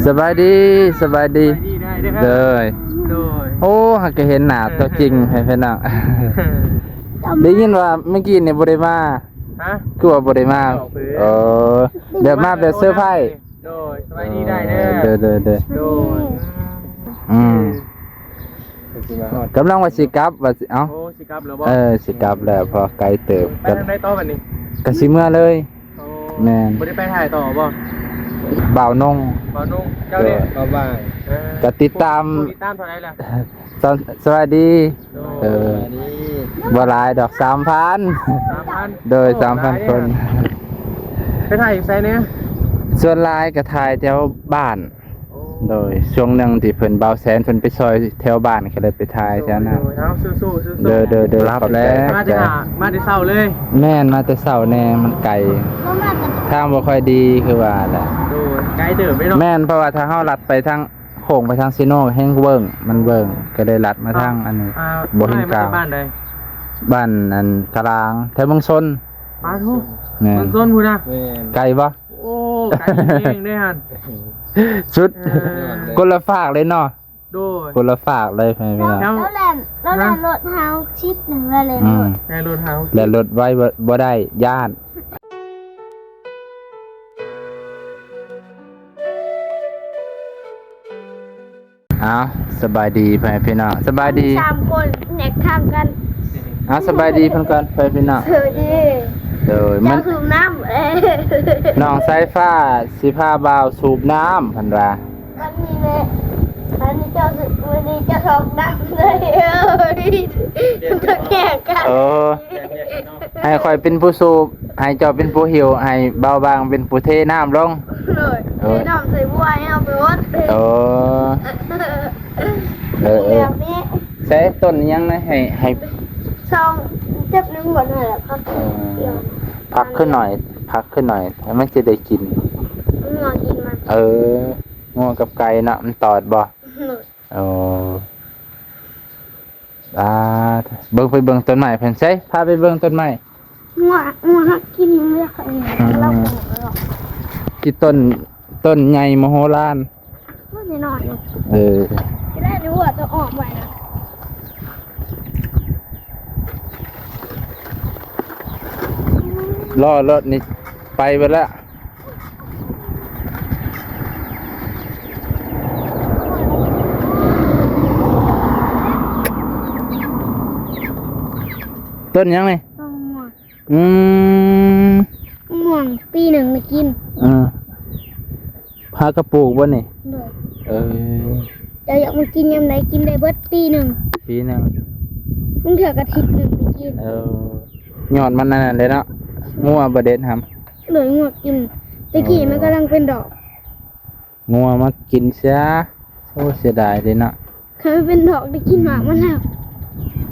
ສະບາຍດີ ສະບາຍດີ ສະບາຍດີ ໄດ້ເດີ ໂດຍ ໂດຍ ໂອ້ ຫາກະເຫັນໜ້າຕົວຈິງ ເອີ ໃຫ້ເພິ່ນເນາະ ໄດ້ຍິນວ່າມື້ກີ້ນີ້ບໍ່ໄດ້ມາ ຮະ ຄືວ່າບໍ່ໄດ້ມາ ເອີ ແບບມາແບບເຊີໄພ ໂດຍ ສະບາຍດີ ໄດ້ເດີ ເອີ ໂດຍ ໂດຍ ໂດຍ ໂດຍ ອືມ ເອີ ກຳລັງວ່າຊິກັບ ວ່າຊິ ເອົ້າ ໂອ້ ຊິກັບແລ້ວບໍ່? ເອີ ຊິກັບແລ້ວ ເພາະວ່າໄກເຕີບ ໄປທາງໃດຕໍ່ບັດນີ້? ກະຊິເມືອເລີຍ ໂອ້ ແມ່ນ ບໍ່ໄດ້ໄປຖ່າຍຕໍ່ບໍ່? ບ່າວນົງ ບ່າວນົງ ເຈົ້າເດ້ ເອີ ບ່າວບາງ ເອີ ກະຕິດຕາມ ຜູ້ຕິດຕາມເທົ່າໃດລະ? ສະ ສະບາຍດີ ໂດຍ ເອີ ສະບາຍດີ ບໍ່ຫຼາຍດອກ ສາມພັນ ສາມພັນ ໂດຍ ໂອ້ ສາມພັນຄົນ ຫຼາຍເດ້ ໄປຖ່າຍຢູ່ໃສແດ່? ສ່ວນຫຼາຍກະຖ່າຍແຖວບ້ານ ໂອ້ ໂດຍ ຊ່ວງໜຶ່ງທີ່ເພິ່ນ ບ່າວແສນເພິ່ນໄປຊ່ອຍແຖວບ້ານ ກະເລີຍໄປຖ່າຍແຖວນັ້ນ ໂດຍ ເອົາ ສູ້ໆ ສູ້ໆ ໂດຍ ໂດຍ ໂດຍ ມາແຕ່ເຊົ້າເລີຍ ແມ່ນ ມາແຕ່ເຊົ້າແດ່ ມັນໄກ ທາງບໍ່ຄ່ອຍດີຄືວ່າແຫຼະ ໂດຍ ໄກເຕີບເດ້ເນາະ ແມ່ນ ເພາະວ່າຖ້າເຮົາລັດໄປທາງ ໂຄ້ງໄປທາງເຊໂນ ແຮ່ງເບິ່ງ ມັນເບິ່ງ ກະເລີຍລັດມາທາງ ເອົ້າ ອັນນີ້ ອ່າ ບໍ່ເຫັນກາງ ບ້ານໃດ? ບ້ານອັນກະລາງ ແຖວເມືອງຊົນ ປາໂທ້ ແມ່ນ ເມືອງຊົນພຸ້ນນະ ແມ່ນ ໄກບໍ່? ໂອ້ ໄກແຮງເດ້ຫັ້ນ ສຸດ ເອີ ຄົນລະຟາກເລີຍເນາະ ໂດຍ ຄົນລະຟາກເລີຍ ແມ່ນ ແລ້ວ ແລ້ວແລ່ນ ແລ້ວແລ່ນ ຮະ ລົດຫ້າຫົກສິບໜຶ່ງ ແລ້ວແລ່ນ ອືມ ລົດ ແລ່ນລົດຫ້າຫົກສິບ ແລ່ນລົດໄວບໍ່ ບໍ່ໄດ້ ຢ້ານ ເອົ້າ ສະບາຍດີພໍ່ແມ່ພີ່ນ້ອງ ສະບາຍດີ ສາມຄົນແນກທາງກັນ ເອົ້າ ສະບາຍດີເພິ່ນກ່ອນ ພໍ່ແມ່ພີ່ນ້ອງ ສະບາຍດີ ໂດຍ ເຈົ້າສູບນ້ຳ ນ້ອງສາຍຟ້າຊິພາບ່າວສູບນ້ຳ ເພິ່ນວ່າ ວັນນີ້ແຫຼະ ວັນນີ້ເຈົ້າ ວັນນີ້ເຈົ້າຖອກນ້ຳເລີຍ ເອີຍ ເຈົ້າແຂ່ງກັນ ເອີ ໃຫ້ຂ້ອຍເປັນຜູ້ສູບ ໃຫ້ເຈົ້າເປັນຜູ້ຫິ້ວ ໃຫ້ບ່າວບາງເປັນຜູ້ເທນ້ຳລົງ ໂດຍ ເອີ ເທນ້ຳໃສ່ບົວໃຫ້ເຮົາໄປໝົດ ເອີ ເອີ ເອີ ແບບນີ້ ໃສ່ຕົ້ນຫຍັງນະ ໃຫ້ ໃຫ້ ຊ່ອງຈັບໜຶ່ງບ່ອນນັ້ນແຫຼະ ຜັກ ເອີ ຜັກຄືໜ້ອຍ ຜັກຄືໜ້ອຍ ໃຫ້ມັນຊິໄດ້ກິນ ງົວກິນມັນ ເອີ ງົວກັບໄກ່ເນາະ ມັນຕອດບໍ່? ໂອ້ ອ່າ ເບິ່ງ ໄປເບິ່ງຕົ້ນໄມ້ເພິ່ນໃສ ພາໄປເບິ່ງຕົ້ນໄມ້ ງົວ ງົວຮັກກິນ ມັນຢາກໃຫ້ ອືມ ລາວ ທີ່ຕົ້ນ ຕົ້ນໃຫຍ່ມະໂຫລານ ຕົ້ນນ້ອຍໆ ເອີ ທີ່ແລກນີ້ວ່າຈະອອກໄວ້ນະ ລໍ້ລົດນີ້ໄປເບິດແລ້ວ ຕົ້ນຫຍັງນີ້? ຕົ້ນມ່ວງ ອືມ ມ່ວງປີໜຶ່ງໄດ້ກິນ ເອີ ຫາກະປູກບໍ່ນີ້? ໂດຍ ເອີ ເຈົ້າຢາກມາກິນຍາມໃດກິນໄດ້ເບິດປີໜຶ່ງ ປີໜຶ່ງ ບາງເທື່ອກະທິດໜຶ່ງໄດ້ກິນ ເອີ ຍອດມັນອັນນັ້ນເດ້ເນາະ ງົວບໍ່ເດັດຫຳ ໂດຍ ງົວກິນ ແຕ່ກີ້ມັນກຳລັງເປັນດອກ ງົວມາກິນຊະ ໂອ້ ເສຍດາຍເດ້ເນາະ ຄັນເປັນດອກໄດ້ກິນໝາກມັນແລ້ວ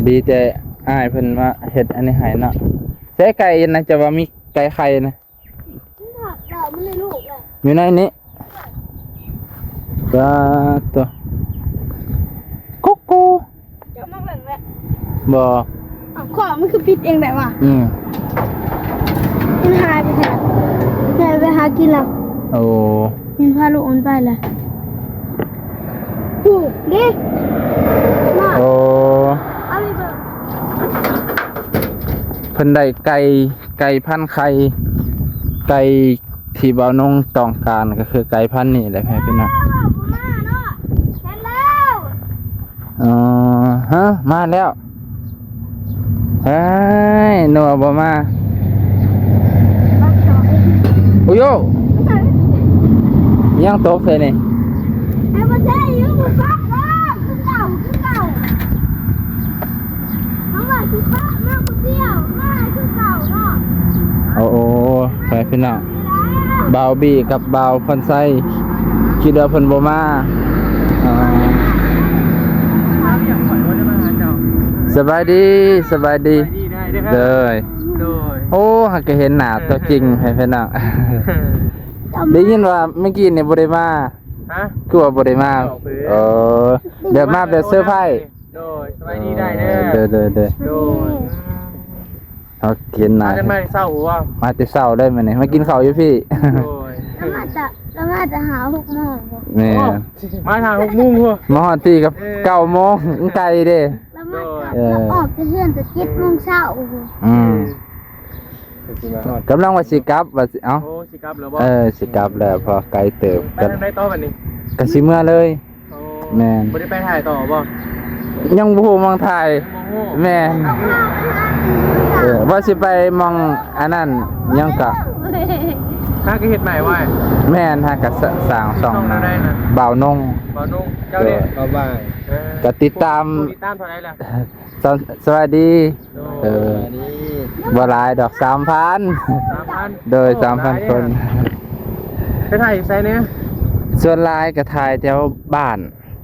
ດີແຕ່ອ້າຍເພິ່ນມາເຮັດອັນນີ້ໃຫ້ເນາະ ແຕ່ໄກ່ນະ ເຈົ້າວ່າມີໄກ່ໄຂ່ນະ ມັນຖອດດອກມັນໄດ້ລູກແລ້ວ ຢູ່ໃນນີ້ ປາໂຕ ກຸກກູ ເຈົ້າມາເບິ່ງແລ້ວ ບໍ່ ອ້າວ ຂອງມັນຄືປິດເອງໄດ້ຫວາ? ອືມ ມັນຫາຍໄປໃສລະ? ແມ່ໄປຫາກິນລະ ໂອ້ ມັນພາລູກມັນໄປລະ ໂອ້ ເດ້ ໂອ້ ເອົາໄປເບິ່ງ ເພິ່ນໄດ້ໄກ່ ໄກ່ພັນໄຂ່ ໄກ່ທີ່ບ່າວນົງຕ້ອງການ ກໍຄືໄກ່ພັນນີ້ແຫຼະ ພໍ່ແມ່ພີ່ນ້ອງ ເອີ ຮະ ມາແລ້ວ ເຮີ້ຍ ນົວບໍ່ມາ ໂອ້ໂຢ ອີ່ຫຍັງຕົກໃສ່ນີ້ ໃຫ້ບໍ່ໃຊ້ຢູ່ ບໍ່ຟັງ ຄືເກົ່າ ຄືເກົ່າ ເຮົາວ່າຊິປະມາຜູ້ດຽວ ມາຄືເກົ່າເນາະ ໂອ້ ໂອ້ ໄປພີ່ນ້ອງ ບ່າວບີກັບບ່າວພອນໄຊ ຄິດວ່າເພິ່ນບໍ່ມາ ອໍ ສະບາຍດີ ສະບາຍດີ ສະບາຍດີ ເດີ ໂດຍ ໂອ້ ຫາກະເຫັນໜ້າຕົວຈິງໃຫ້ພີ່ນ້ອງ ໄດ້ຍິນວ່າມື້ກີ້ນີ້ບໍ່ໄດ້ມາ ຮະ ຄືວ່າບໍ່ໄດ້ມາ ເອີ ແບບມາແບບເຊີໄພ ໂດຍ ສະບາຍດີ ໄດ້ເດີ ເດີ ເດີ ເດີ ໂດຍ ເຮົາເຫັນໜ້າ ມາແຕ່ເຊົ້າບໍ່? ມາແຕ່ເຊົ້າເລີຍມື້ນີ້ ມາກິນເຂົ້າຢູ່ພີ້ ໂດຍ ລາວມາແຕ່ ລາວມາແຕ່ຫ້າຫົກໂມງພຸ້ນ ແມ່ນ ໂອ້ ມາຫ້າຫົກໂມງພຸ້ນ ມາຮອດພີ້ກໍ ເອີ ເກົ້າໂມງ ໄກເດ້ ລາວມາ ໂດຍ ແຕ່ ເອີ ລາວອອກຈາກເຮືອນແຕ່ເຈັດໂມງເຊົ້າພຸ້ນ ອືມ ເອີ ເພິ່ນຊິມາຮອດ ກຳລັງວ່າຊິກັບ ວ່າຊິ ເອົ້າ ໂອ້ ຊິກັບແລ້ວບໍ່? ເອີ ຊິກັບແລ້ວ ເພາະໄກເຕີບ ໄປທາງໃດຕໍ່ບັດນີ້? ກໍຊິເມືອເລີຍ ໂອ້ ແມ່ນ ບໍ່ໄດ້ໄປຖ່າຍຕໍ່ບໍ່? ຍັງບໍ່ຮູ້ໝ່ອງຖ່າຍ ຍັງບໍ່ຮູ້ ແມ່ນ ເອີ ວ່າຊິໄປໝ່ອງອັນນັ້ນ ຫຍັງກະ ຫາກໍເຮັດໃໝ່ໄວ້ ແມ່ນ ຫາກໍ ສ- ສ້າງຊ່ອງ ຊ່ອງແນວໃດນະ? ບ່າວນົງ ບ່າວນົງ ເຈົ້າເດ້ ເອີ ບ່າວບາງ ເອີ ກໍຕິດຕາມ ຜູ້ຕິດຕາມເທົ່າໃດລະ? ສ- ສະຫວັດດີ ໂດຍ ເອີ ສະຫວັດດີ ບໍ່ຫຼາຍດອກ ສາມພັນ ສາມພັນ ໂດຍ ໂອ້ ສາມພັນ ຫຼາຍເດ້ ຄົນ ໄປຖ່າຍຢູ່ໃສແດ່? ສ່ວນຫຼາຍກໍຖ່າຍແຖວບ້ານ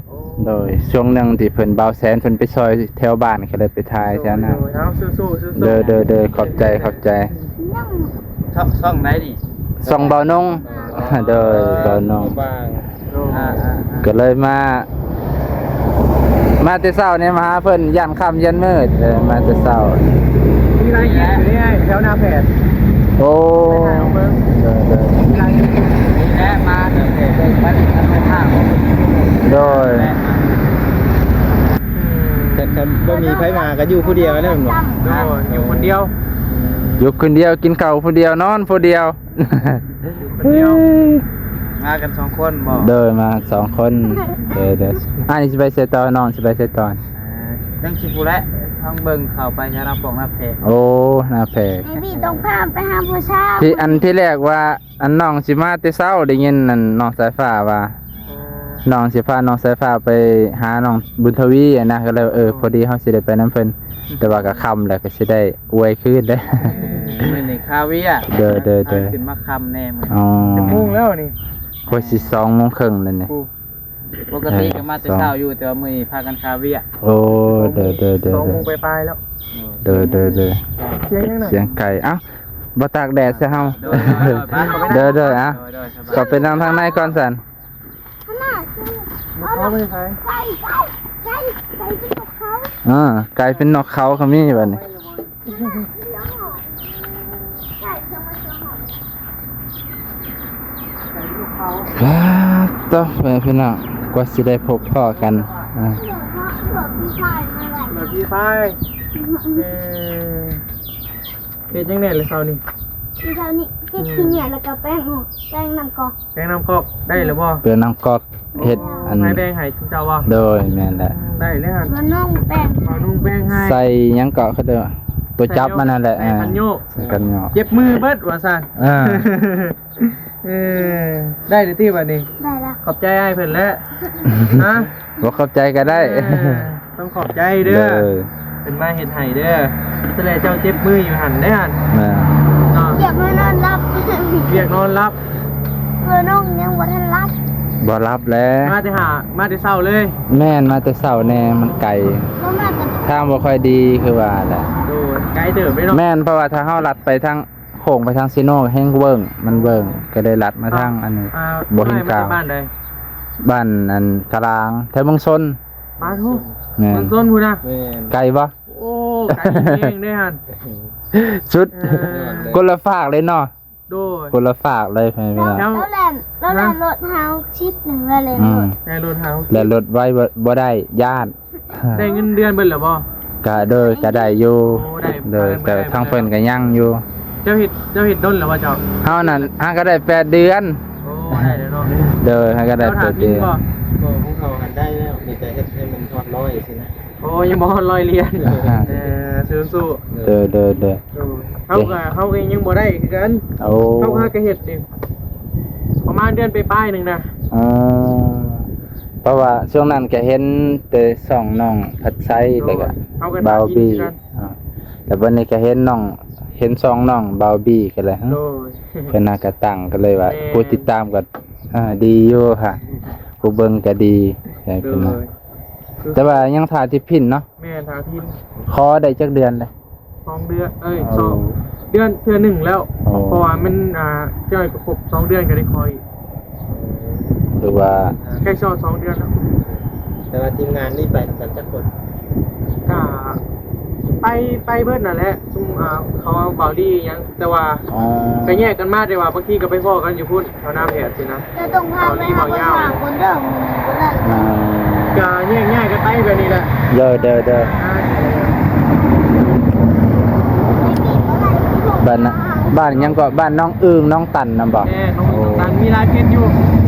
ໂອ້ ໂດຍ ຊ່ວງໜຶ່ງທີ່ເພິ່ນ ບ່າວແສນເພິ່ນໄປຊ່ອຍແຖວບ້ານ ກໍເລີຍໄປຖ່າຍແຖວນັ້ນ ໂດຍ ເອົາ ສູ້ໆ ສູ້ໆ ໂດຍ ໂດຍ ໂດຍ ຂອບໃຈ ຂອບໃຈ ຊ່ອງ ຊ່ອງໃດນີ້? ຊ່ອງບ່າວນົງ ໂດຍ ບ່າວນົງ ບ່າວບາງ ອ່າໆໆ ກໍເລີຍມາ ມາແຕ່ເຊົ້ານີ້ ມາຫາເພິ່ນ ຢ້ານຄ່ຳຢ້ານມືດ ເອີ ມາແຕ່ເຊົ້າ ມີຫຼາຍຄລິບຢູ່ເດ້ ແຖວນາແພດ ໂອ້ ໄປຖ່າຍເອົາເບິ່ງ ໂດຍໆ ມີຫຼາຍຄລິບຢູ່ ນີ້ແຫຼະ ມາແຕ່ເພິ່ນໄປທາງໄປທາງ ໂດຍ ແຕ່ຄັນບໍ່ມີໃຜມາກໍຢູ່ຜູ້ດຽວແລ້ວແມ່ນບໍ່? ໂດຍ ຢູ່ຄົນດຽວ ຢູ່ຄົນດຽວ ກິນເຂົ້າຜູ້ດຽວ ນອນຜູ້ດຽວ ຢູ່ຄົນດຽວ ມາກັນສອງຄົນບໍ່? ໂດຍ ມາສອງຄົນ ໂດຍໆ ອ້າຍຊິໄປໃສຕໍ່? ນ້ອງຊິໄປໃສຕໍ່? ອ່າ ຍັງຊິພຸ້ນແຫຼະ ທາງເບິ່ງເຂົ້າໄປຫານາປອກນາແພກ ໂອ້ ນາແພກ ໄອ້ບີຕ້ອງພາໄປຫາຜູ້ສາວ ທີ່ ອັນທີ່ແລກວ່າ ອັນນ້ອງຊິມາແຕ່ເຊົ້າ ໄດ້ຍິນອັນນ້ອງສາຍຟ້າວ່າ ໂອ້ ນ້ອງຊິພານ້ອງສາຍຟ້າໄປຫານ້ອງບຸນທະວີຫັ້ນນະ ກໍເລີຍ ເອີ ພໍດີເຮົາຊິໄດ້ໄປນຳເພິ່ນ ແຕ່ວ່າກໍຄ່ຳແລ້ວ ກໍຊິໄດ້ອວຍຄືນເດ້ ເອີ ມື້ນີ້ຄາວຽກ ໂດຍໆໆ ພາຂຶ້ນມາຄ່ຳແດ່ມື້ນີ້ ອໍ ຈັກໂມງແລ້ວນີ້? ກວ່າຊິສອງໂມງເຄິ່ງແລ້ວນີ້ ໂອ້ ປົກກະຕິກໍມາແຕ່ເຊົ້າຢູ່ ແຕ່ວ່າມື້ນີ້ພາກັນຄາວຽກ ໂອ້ ໂດຍໆໆ ສອງໂມງປາຍໆແລ້ວ ໂດຍໆໆ ສຽງຫຍັງນະ? ສຽງໄກ່ ເອົ້າ ບໍ່ຕາກແດດໃສ່ເຮົາ ໂດຍໆໆ ໄປ ໄປ ໂດຍໆ ເອົ້າ ໂດຍໆ ສະບາຍ ກໍໄປນັ່ງທາງໃນກ່ອນຊັ້ນ ຂະໜາດ ເອົາໄປໃສ? ໄກ່ ໄກ່ ໄກ່ ໄກ່ເປັນນົກເຂົາ ເອີ ໄກ່ເປັນນົກເຂົາກໍມີບັດນີ້ ປາດໂທ້ ແມ່ພີ່ນ້ອງ ກວ່າຊິໄດ້ພົບພໍ້ກັນ ອ່າ ລົດຂີ່ໄຟ ເອີ ເຮັດຫຍັງແດ່ລະເຊົ້ານີ້? ເຊົ້ານີ້ເຮັດຂີ້ເຫຍື້ອ ແລ້ວກໍແປ້ງ ແປ້ງນ້ຳກອກ ແປ້ງນ້ຳກອກ ໄດ້ແລ້ວບໍ່? ແປ້ງນ້ຳກອກ ເຮັດ ອໍ ອັນ ໃຫ້ແບ່ງໃຫ້ເຈົ້າບໍ່? ໂດຍ ແມ່ນແຫຼະ ໄດ້ແລ້ວ ມານຸ່ງແປ້ງ ມານຸ່ງແປ້ງໃຫ້ ໃສ່ຫຍັງເກາະ ເຂົາເອີ້ນ ຕົວຈັບມັນນັ້ນແຫຼະ ໃສ່ຄັນໂຍກ ໃສ່ຄັນໂຍກ ເຈັບມືເບິດວ່າຊັ້ນ ເອີ ເອີ ໄດ້ແລ້ວຕິບັດນີ້? ໄດ້ແລ້ວ ຂອບໃຈອ້າຍເພິ່ນແຫຼະ ຮະ ບໍ່ຂອບໃຈກໍໄດ້ ເອີ ຕ້ອງຂອບໃຈເດີ ໂດຍ ເພິ່ນມາເຮັດໃຫ້ເດີ ສະແລະເຈົ້າເຈັບມືຢູ່ຫັ້ນເດ້ຫັ້ນ ແມ່ນ ເນາະ ວຽກນອນຫຼັບ ວຽກນອນຫຼັບ ເອີ ນ້ອງຍັງບໍ່ທັນຫຼັບ ບໍ່ຫຼັບແລ້ວ ມາແຕ່ຫາ ມາແຕ່ເຊົ້າເລີຍ ແມ່ນ ມາແຕ່ເຊົ້າແດ່ ມັນໄກ ບໍ່ມາແຕ່ ທາງບໍ່ຄ່ອຍດີຄືວ່າແຫຼະ ໂດຍ ໄກເຕີບເດ້ເນາະ ແມ່ນ ເພາະວ່າຖ້າເຮົາລັດໄປທາງ ໂຄ້ງໄປທາງເຊໂນແຮ່ງເບິ່ງ ມັນເບິ່ງ ກໍໄດ້ລັດມາທາງອັນນີ້ ອ່າ ບໍ່ເຫັນຂ່າວ ບ້ານໃດ? ບ້ານອັນກະລາງ ແຖວເມືອງຊົນ ບ້ານໂຫ ແມ່ນ ເມືອງຊົນພຸ້ນນະ ແມ່ນ ໄກບໍ່? ໂອ້ ໄກແຮງເດ້ຫັ້ນ ສຸດ ເອີ ຄົນລະຟາກເລີຍເນາະ ໂດຍ ຄົນລະຟາກເລີຍ ພໍ່ແມ່ພີ່ນ້ອງ ລາວແລ່ນ ລາວແລ່ນລົດຫ້າຫົກສິບໜຶ່ງ ລາວແລ່ນລົດ ອືມ ແລ່ນລົດຫ້າຫົກສິບ ແລ່ນລົດໄວບໍ່ ບໍ່ໄດ້ ຢ້ານ ໄດ້ເງິນເດືອນເພິ່ນແລ້ວບໍ່? ກະ ໂດຍ ກະໄດ້ຢູ່ ໂອ້ ໄດ້ ໂດຍ ແຕ່ທາງເພິ່ນກະຍັງຢູ່ ເຈົ້າເຮັດ ເຈົ້າເຮັດດົນແລ້ວບໍ່ເຈົ້າ? ເຮົານັ້ນຫາກະໄດ້ແປດເດືອນ ໂອ້ ໄດ້ແລ້ວເນາະ ໂດຍ ຫາກະໄດ້ແປດເດືອນ ເຈົ້າຖາມມີບໍ່? ບໍ່ ຂອງເຂົາຫັ້ນໄດ້ແລ້ວ ມີແຕ່ເຮັດໃຫ້ມັນຮອດຮ້ອຍຊີ້ນະ ໂອ້ ຍັງບໍ່ຮອດຮ້ອຍຫຼຽນ ອ່າ ເອີ ສູ້ໆ ໂດຍ ໂດຍ ໂດຍ ໂດຍ ເຮົາກະ ເຮົາກະຍັງບໍ່ໄດ້ຄືກັນ ໂອ້ ເຮົາຫາກະເຮັດນີ້ ປະມານເດືອນປາຍໆໜຶ່ງນະ ເອີ ເພາະວ່າຊ່ວງນັ້ນກະເຫັນແຕ່ຊ່ອງນ້ອງພັດໄຊ ໂດຍ ແລ້ວກະ ເຮົາກະ ບ່າວບີ ອ່າ ແລ້ວບັດນີ້ກະເຫັນນ້ອງ ເຫັນຊ່ອງນ້ອງບ່າວບີກະແລ້ວ ໂດຍ ເພິ່ນຫາກະຕັ້ງ ກະເລີຍວ່າ ແມ່ນ ຜູ້ຕິດຕາມກະ ອ່າ ດີຢູ່ຫະ ຜູ້ເບິ່ງກະດີ ໂດຍ ແຕ່ວ່າຍັງຖ້າທີ່ພິມເນາະ ແມ່ນ ຖ້າພິມ ຂໍໄດ້ຈັກເດືອນແລ້ວ? ສອງເດືອນ ເອີຍ ອໍ ສອງເດືອນເທື່ອໜຶ່ງແລ້ວ ອໍ ເພາະວ່າມັນ ອ່າ ເຈົ້າກະຄົບສອງເດືອນກະໄດ້ຂໍອີກ ຖືວ່າ ອ່າ ໃກ້ຊອດສອງເດືອນແລ້ວ ແຕ່ວ່າທີມງານນີ້ໄປນຳກັນຈັກຄົນ? ກະ ໄປ ໄປເບິດນັ້ນແຫຼະ ຊຸມ ອ່າ ເຂົາເວົ້າດີຫຍັງ ແຕ່ວ່າ ອໍ ກໍແຍກກັນມາ ແຕ່ວ່າບາງທີກໍໄປພໍ້ກັນຢູ່ພຸ້ນ ແຖວນາແພດຊີ້ນະ ເຈົ້າຕ້ອງພາໄປຫາຄົນທາງຄົນເດີ ບໍ່ໄດ້ ອ່າ ກໍແຍກຍ້າຍກັນໄປແບບນີ້ແຫຼະ ເດີ ເດີ ເດີ ອ່າ ບ້ານນະ ບ້ານຫຍັງເກາະ ບ້ານໜອງອຶ່ງ ໜອງຕັນນຳບໍ່? ແມ່ນ ໜອງອຶ່ງ ໂອ້ ໜອງຕັນ ມີຫຼາຍເຂດຢູ່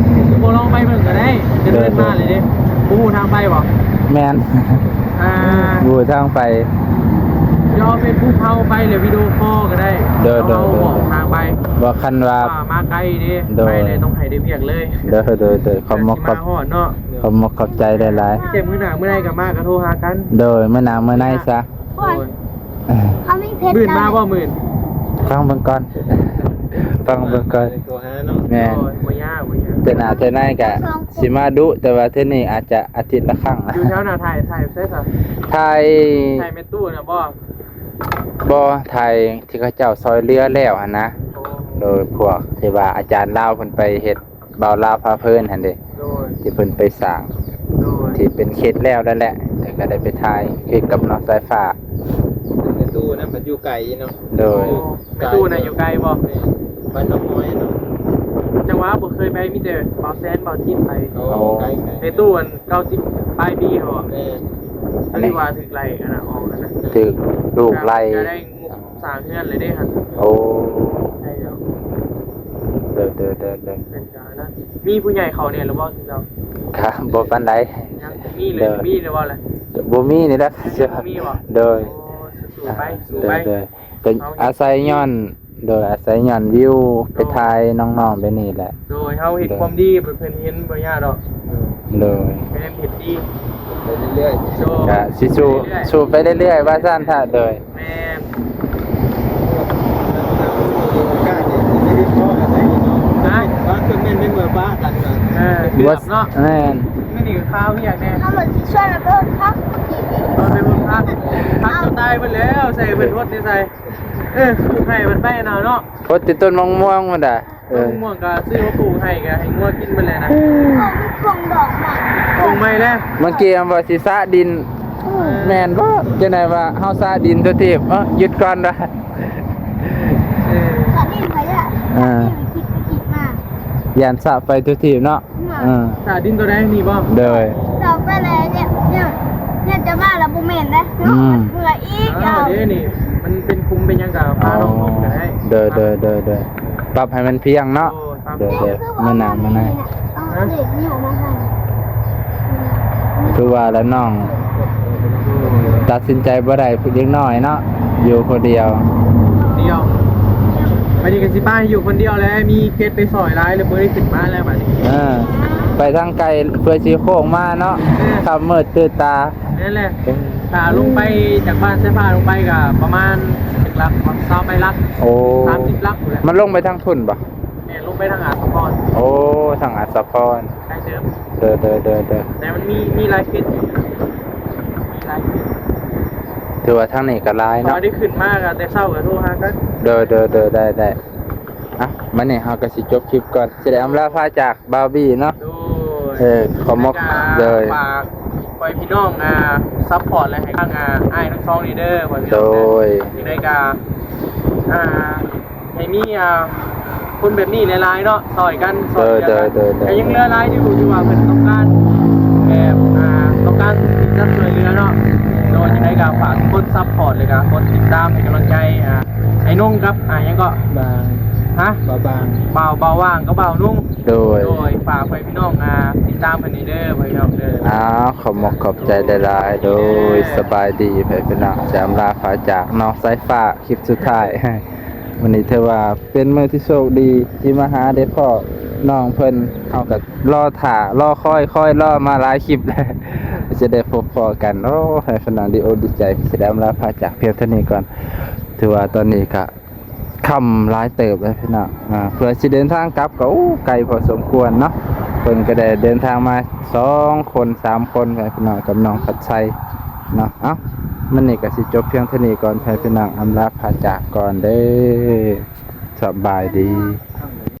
ບໍ່ລອງໄປເບິ່ງກໍໄດ້ ຈະເດີນມາເລີຍເດ້ ເດີ ບໍ່ຮູ້ທາງໄປບໍ່? ແມ່ນ ອ່າ ບໍ່ຮູ້ທາງໄປ ດຽວເຟສບຸກເຮົາໄປ ຫຼື ວິດີໂອຄໍກໍໄດ້ ໂດຍ ດຽວເຮົາ ໂດຍ ບອກທາງໄປ ວ່າຄັນວ່າ ວ່າມາໄກເດ້ ໂດຍ ໄປເລີຍ ຕ້ອງໃຫ້ໄດ້ວຽກເລີຍ ໂດຍ ໂດຍ ໂດຍ ຂອບ ເພື່ອຊິມາຮອດເນາະ ຂອບ ຂອບໃຈຫຼາຍໆ ແຕ່ມື້ໜ້າມື້ໃດກໍມາກໍໂທຫາກັນ ໂດຍ ມື້ໜ້າມື້ໃດຊະ ໂດຍ ເຂົາມີເພັດ ມື້ອື່ນມາບໍ່ມື້ອື່ນ? ຟັງເບິ່ງກ່ອນ ຟັງເບິ່ງກ່ອນ ໂທຫາເນາະ ແມ່ນ ໂດຍ ບໍ່ຍາກ ບໍ່ຍາກ ເທື່ອໜ້າເທື່ອໃນກໍ ສອງຄົນ ຊິມາດຸ ແຕ່ວ່າເທື່ອນີ້ອາດຈະອາທິດລະຄັ້ງ ຢູ່ແຖວໜ້າ ຖ່າຍ ຖ່າຍໃສຊະ? ຖ່າຍ ຖ່າຍແມ່ຕູ້ນະບໍ່? ບໍ່ ຖ່າຍທີ່ເຂົາເຈົ້າຊ່ອຍເຫຼືອແລ້ວຫັ້ນນະ ໂອ້ ໂດຍ ພວກທີ່ວ່າອາຈານລາວເພິ່ນໄປເຮັດ ບ່າວລາວພາເພີນຫັ້ນເດ້ ໂດຍ ທີ່ເພິ່ນໄປສ້າງ ໂດຍ ທີ່ເປັນເຂດແລ້ວນັ້ນແຫຼະ ແຕ່ກໍໄດ້ໄປຖ່າຍຄລິບກັບນ້ອງສາຍຟ້າ ແມ່ຕູ້ນະ ມັນຢູ່ໄກເນາະ ໂດຍ ແມ່ຕູ້ນະຢູ່ໄກບໍ່? ແມ່ນ ບ້ານໜອງນ້ອຍເນາະ ຈັງຫວະບໍ່ເຄີຍໄປ ມີແຕ່ບ່າວແຊນ ບ່າວຈິດໄປ ໂອ້ ໂອ້ ໄກ ໄກ ແມ່ຕູ້ອັນເກົ້າສິບປາຍປີເນາະ ແມ່ນ ອັນນີ້ວ່າຖືກໄລ່ອັນນະ ອອກອັນນະ ຖືກລູກໄລ່ ກໍໄດ້ງົບ ສ້າງເຮືອນເລີຍເດ້ຫັ້ນ ໂອ້ ໃຊ່ແລ້ວ ເດີ ເດີ ເດີ ເດີ ເປັນການນະ ມີຜູ້ໃຫຍ່ເຂົ້າແດ່ແລ້ວບໍ່ເຈົ້າ? ກະບໍ່ປານໃດ ຍັງບໍ່ມີເລີຍ ເດີ ມີແລ້ວບໍ່ລະ? ບໍ່ມີນີ້ແຫຼະ ຍັງບໍ່ມີບໍ່? ໂດຍ ໂອ້ ສູ້ໄປ ສູ້ໄປ ໂດຍ ໂດຍ ກໍອາໄສຍ້ອນ ໂດຍ ອາໄສຍ້ອນວິວ ໄປຖ່າຍນ້ອງໆແບບນີ້ແຫຼະ ໂດຍ ເຮົາເຮັດຄວາມດີ ເພິ່ນເຫັນບໍ່ຍາກດອກ ໂດຍ ເຮັດດີໄປເລື້ອຍໆ ໂດຍ ກະຊິສູ້ ສູ້ໄປເລື້ອຍໆ ວ່າຊັ້ນທະ ໂດຍ ແມ່ນ ໂອກາດນີ້ຊິໄດ້ພໍ້ກັນໄດ້ເນາະ ຮະ ວ່າເພິ່ນແມ່ນໄດ້ເມືອປະກັນນະ ເອີ ເກືອບເນາະ ແມ່ນ ມື້ນີ້ກໍຄາວວຽກແດ່ ເຮົາຊິຊວນໄປເບິ່ງຜັກ ເອີ ໄປເບິ່ງຜັກ ຜັກຈົນຕາຍເບິດແລ້ວ ໃສ່ເພິ່ນຫົດນີ້ໃສ່ ເອີ ປູກໃຫ້ເພິ່ນໄປນະເນາະ ຫົດແຕ່ຕົ້ນມະມ່ວງພຸ້ນດາ ເອີ ຕົ້ນມະມ່ວງກໍຊື້ມາປູກໃຫ້ ກໍໃຫ້ງົວກິນເບິດແລ້ວນະ ເອີ ປູກດອກໃໝ່ ປູກໃໝ່ແລ້ວ ເມື່ອກີ້ວ່າຊິສະດິນ ເອີ ແມ່ນບໍ່? ຈັ່ງໃດວ່າເຮົາສະດິນຕົວທີບ ເອີ ຢຸດກ່ອນດາ ເອີ ສະດິນໄປແລ້ວ ເອີ ຄິດໄປຄິດມາ ຢ້ານສະໄປຕົວທີບເນາະ ເອີ ສະດິນຕົວໃດນີ້ບໍ່? ໂດຍ ສະໄປແລ້ວ ເອີ ເອີ ຈະວ່າລະບໍ່ແມ່ນເດ້ ອືມ ເມື່ອອີກ ເອີ ເອົາ ເດ້ນີ້ ມັນເປັນຂຸມເປັນຫຍັງກໍພາລົງ ອໍ ລົງກໍໄດ້ ໂດຍ ໂດຍ ໂດຍ ໂດຍ ປັບໃຫ້ມັນພຽງເນາະ ໂດຍ ປັບ ໂດຍ ໂດຍ ມື້ໜ້າ ມື້ໜ້າ ເອົາເຫຼັກນີ້ອອກມາໃຫ້ ຄືວ່າລະນ້ອງ ຕັດສິນໃຈບໍ່ໄດ້ ຜູ້ເດັກນ້ອຍເນາະ ຢູ່ຄົນດຽວ ດຽວ ບັດນີ້ກໍຊິໄປຢູ່ຄົນດຽວແຫຼະ ມີເຂດໄປຊ່ອຍຫຼາຍ ແລ້ວບໍ່ໄດ້ຂຶ້ນມາແລ້ວບັດນີ້ ເອີ ໄປທາງໄກເພື່ອຊິໂຄ້ງມາເນາະ ເອີ ຄ່ຳມືດຕື່ນຕາ ແມ່ນແຫຼະ ຖ້າລົງໄປຈາກບ້ານສາຍຟ້າລົງໄປກໍປະມານຈັກຫຼັກ ຊາວປາຍຫຼັກ ໂອ້ ສາມສິບຫຼັກພຸ້ນແຫຼະ ມັນລົງໄປທາງພຸ້ນບໍ່? ແມ່ນ ລົງໄປທາງອາດສະພອນ ໂອ້ ທາງອາດສະພອນ ໄກເຕີບ ເດີ ເດີ ເດີ ເດີ ແຕ່ມັນມີ ມີຫຼາຍເຂດຢູ່ ມີຫຼາຍເຂດ ຖືວ່າທາງນີ້ກໍຫຼາຍເນາະ ໄດ້ຂຶ້ນມາກໍແຕ່ເຊົ້າກໍໂທຫາກັນ ເດີ ເດີ ເດີ ໄດ້ ໄດ້ ອ່ະ ບັດນີ້ເຮົາກໍຊິຈົບຄລິບກ່ອນ ຊິໄດ້ອຳລາພາຈາກບ່າວບີເນາະ ໂດຍ ເອີ ຂອບຄຸນ ໂດຍ ຝາກ ຂໍໃຫ້ພີ່ນ້ອງ ອ່າ ຊັບພອດ ແລະ ໃຫ້ທາງ ອ່າ ອ້າຍທັງສອງນີ້ເດີ ຂໍໃຫ້ພີ່ນ້ອງເດີ ໂດຍ ຈັ່ງໃດກໍ ອ່າ ໃຫ້ມີ ອ່າ ຄົນແບບນີ້ຫຼາຍໆເນາະ ຊ່ອຍກັນ ຊ່ອຍເຫຼືອກັນ ໂດຍ ໂດຍ ໂດຍ ກໍຍັງເຫຼືອຫຼາຍຢູ່ ທີ່ວ່າເພິ່ນຕ້ອງການ ແບບ ອ່າ ຕ້ອງການທີ່ຈະຊ່ວຍເຫຼືອເນາະ ໂດຍ ຈັ່ງໃດກໍຝາກທຸກຄົນຊັບພອດ ແລ້ວກໍກົດຕິດຕາມໃຫ້ກຳລັງໃຈ ອ່າ ອ້າຍນົງກັບ ອ່າ ຫຍັງເກາະ ບາງ ຮະ ບ່າວບາງ ບ່າວ ບ່າວຫວ່າງກັບບ່າວນົງ ໂດຍ ໂດຍ ຝາກໄວ້ ພີ່ນ້ອງ ອ່າ ຕິດຕາມເພິ່ນນີ້ເດີ ພໍ່ພີ່ນ້ອງເດີ ອ້າວ ຂອບມົກຂອບໃຈຫຼາຍໆ ໂດຍ ສະບາຍດີ ພໍ່ພີ່ນ້ອງ ຈະອຳລາພາຈາກນ້ອງສາຍຟ້າ ຄລິບສຸດທ້າຍ ມື້ນີ້ຖືວ່າເປັນມື້ທີ່ໂຊກດີ ທີ່ມາຫາໄດ້ພໍ້ນ້ອງເພິ່ນ ເຮົາກໍລໍຖ້າ ລໍຄອຍ ຄອຍລໍມາຫຼາຍຄລິບແລ້ວ ຈະໄດ້ພົບພໍ້ກັນ ໂອ້ ພໍ່ພີ່ນ້ອງ ດີອົກດີໃຈ ຊິໄດ້ອຳລາພາຈາກພຽງເທົ່ານີ້ກ່ອນ ຖືວ່າຕອນນີ້ກໍ ຄ່ຳຫຼາຍເຕີບເລີຍພີ່ນ້ອງ ອ່າ ເພື່ອຊິເດີນທາງກັບກໍ ໂອ້ ໄກພໍສົມຄວນເນາະ ເພິ່ນກໍໄດ້ເດີນທາງມາສອງຄົນສາມຄົນ ພີ່ນ້ອງ ກັບນ້ອງພັດໄຊເນາະ ເອົ້າ ມື້ນີ້ກໍຊິຈົບພຽງເທົ່ານີ້ກ່ອນ ພີ່ນ້ອງ ອຳລາພາຈາກກ່ອນເດີ ສະບາຍດີ.